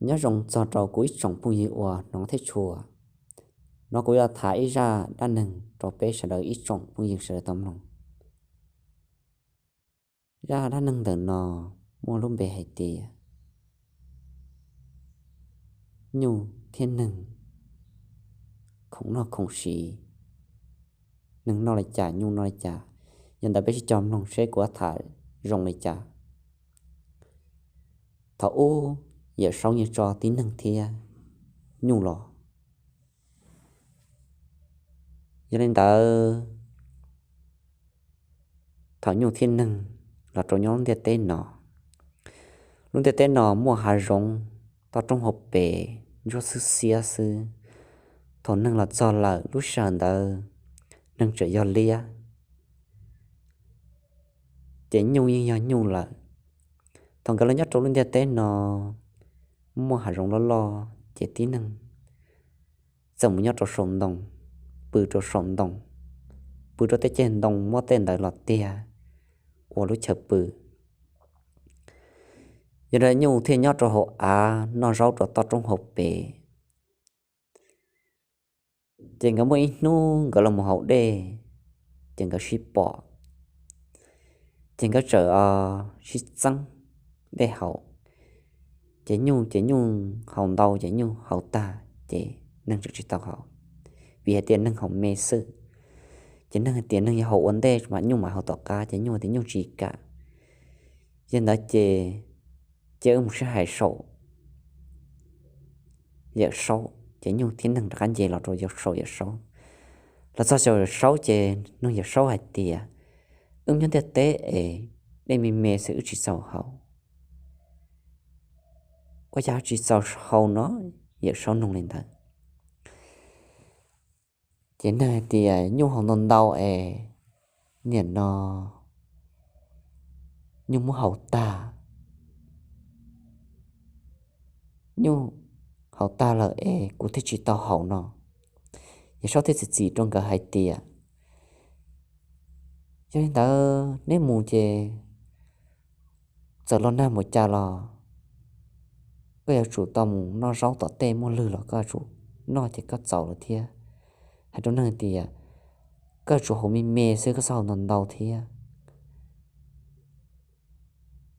Nyob zoo txog rau kuv ib tsoom phooj ywg uas hnov thiab tshua. No kuv yuav tham ib zaj dab neeg rau peb sawv daws ib tsoom phooj ywg sawv daws tau mloog. Zaj dab neeg ntawm no muaj lub npe hais tias nyuj thiab neeg khoom noj khoom siv. Neeg noj li cas nyuj noj li cas, yog ntawd peb sib cog mloog seb kuv yuav tham zoo li cas. Thaum ub Yawm Saub yeej tso tib neeg thiab nyuj los. Yog li ntawd, thaum nyuj thiab neeg los rau nyob lub ntiaj teb no, lub ntiaj teb no muaj hav zoov, toj roob hauv pes ntsuab xwb xiab xwb. Thaum neeg los txog lawm lub sij hawm ntawd neeg tseem yog liab, ces nyuj yeej yog nyuj lawm. Thaum nkawd los nyob rau lub ntiaj teb no muaj hav zoov loj loj, ces tib neeg txawm mus nyob rau saum ntoo, pw rau saum ntoo, pw rau tej ceg ntoo muab tej ntawd los tiag ua lub chaw pw. Yog li nyuj thiaj nyob rau hauv av noj zaub rau toj roob hauv pes. Ces nkawd muaj ib hnub nkawd los mus haus dej, ces nkawd sib pom, ces nkawd txawm sib txeeb dej haus. Ces nyuj ces nyuj haus ntau ces nyuj haus tag, ces neeg tseem tsis tau haus, vim hais tias neeg haus me xwb. Ces neeg hais tias neeg yog haus ua ntej mas nyuj mam haus tom qab, ces nyuj tias nyuj tsis kam. Yog ntawd ces, ces wb mus sib hais saum Yawm Saub, ces nyuj thiab neeg rov qab nce los rau saum Yawm Saub. Los txog saum Yawm Saub ces nug Yawm Saub hais tias, wb nyob ntiaj teb es dej me me xwb wb tsis txaus haus, ua cas tsis txaus haus no? Yawm Saub nug li ntawd. Ces neeg hais tias nyuj haus ntau ntau es nim no nyuj muab haus tag, nyuj haus tag lawm es kuv thiaj tsis tau haus no. Yawm Saub thiaj txiav txim rau nkawd hais tias, yog li ntawd neb mus ces txawm los nag npaum cas los koj yuav tsum tau mus noj zaub tom tej, muaj lwg los koj yuav tsum noj ces koj txaus lawm thiab. Hais rau neeg tias koj yuav tsum haus me me xwb, koj txhob haus ntau ntau thiab.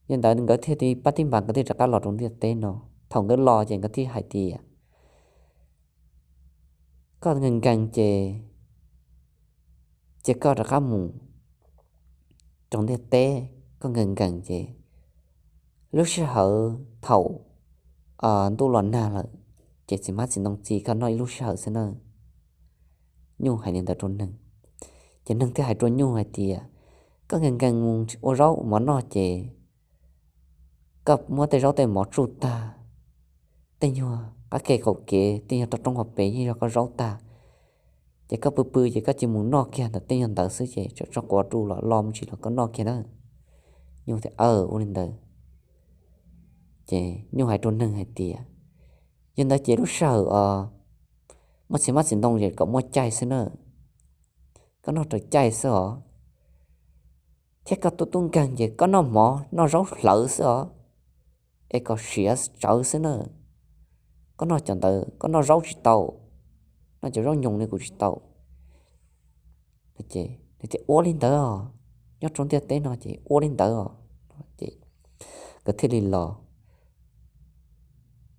Yog ntawd nkawd thiaj li pab tib npas nkawd thiaj rov qab los rau ntiaj teb no. Thaum nkawd los ces nkawd thiaj hais tias, koj nkees nkees ces, ces koj rov qab mus rau ntiaj teb, koj nkees nkees ces lub sij hawm thaum ntuj los nag lawm ces txiv hmab txiv ntoo txi koj noj ib lub sij hawm xwb na. Nyuj hais li ntawd rau neeg, ces neeg thiaj hais rau nyuj hais tias, koj nkees nkees mus ua zaub mov noj ces koj muab tej zaub tej mov tsuj tag, tej nyuag qab ke qaum kev, tej nyuag toj roob hauv pes yeej yog koj zaub tag, ces koj pw pw ces koj cia mus noj kiag ntawm tej nyuag ntawd xwb ces tseem tso quav ru los lo mus tsis los koj noj kiag na. Nyuj tias, aw, ua li ntawd. Ces nyuj hais rau neeg hais tias, yog ntawd ces lub sij hawm os muaj txiv hmab txiv ntoo ces kom muaj caij xwb na, koj noj raws caij xwb os, thiab koj tub tub nkeeg ces koj noj mov noj zaub hlawv xwb os, es kom siav tsawv xwb na. Koj noj cov ntawd koj noj zaub tsis tau, noj cov zaub nyoos li kuv tsis tau. Ces nws tias ua li ntawd os, nyob rau ntiaj teb no ces ua li ntawd os. Ces nkawd thiaj li los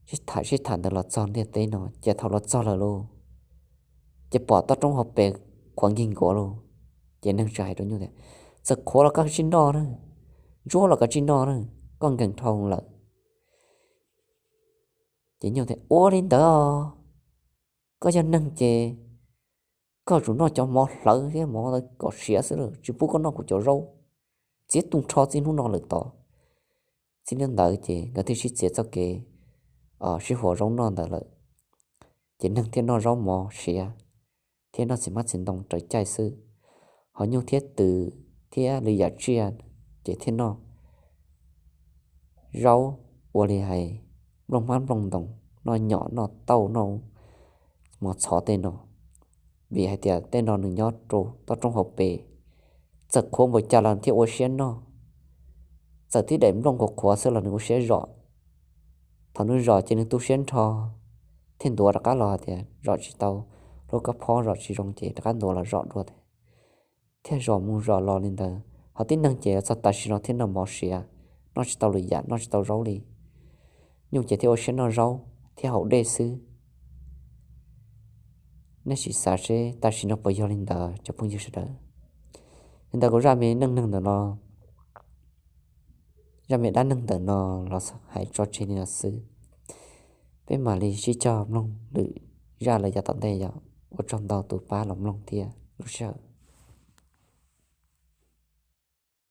sib tham sib tham ntawd los txog ntiaj teb no, ces thaum los txog lawm lauj, ces pom toj roob hauv pes qhuav nkig nkuav lauj. Ces neeg txawm hais rau nyuj tias, txawm qhuav los koj tsis noj na, ntsuab los koj tsis noj na, koj nkees dhau lawm. Ces nyuj tias ua li ntawd os, koj yog neeg ces koj yuav tsum noj cov mov hlawv thiab mov kom siav xwb lauj, tsis pub koj noj kuv cov zaub, txiav tu nrho txij hnub no lawm tod. Txij hnub ntawd ces nkawd thiaj sib txiav txoj kev sib huas zaub noj ntawd lawm. Ces neeg thiaj noj zaub mov siav thiab noj txiv hmab txiv ntoo raws caij xwb. Ho nyuj thiab twm thiab li yam tsiaj ces thiaj noj zaub ua li hais nplooj hmab nplooj ntoos, noj nyom noj tauj noj mov txhov tej no. Vim hais tias tej no nws nyob rau toj roob hauv pes, txawm qhuav npaum cas los thiaj ua siab noj, txawm tib daim nplooj qhuav qhuav xwb los nws ua siab zom. Thaum nws zom ces nws tu siab nrho thiaj ntuav rov qab los tias zom tsis tau, lub kab phob zom tsis zoo ces rov qab ntuav los zom dua thiab. Thiaj zom mus zom los li ntawd, ho tib neeg ces txog tam sim no thiaj noj mov siav, noj tsis tau lwm yam, noj tsis tau zaub li. Nyuj ces thiaj ua siab noj zaub thiab haus dej xwb. Nej sim xav seb tam sim no puas yog li ntawd cov phooj ywg sawv daws. Li ntawd kuv zaj me neej neeg ntawm no, zaj me dab neeg ntawm no los hais tso tseg li no xwb. Peb mam li sib cog mloog lwm zaj lawm yav tom ntej yom. Ua tsaug ntau tus pab los mloog thiab lub sij hawm.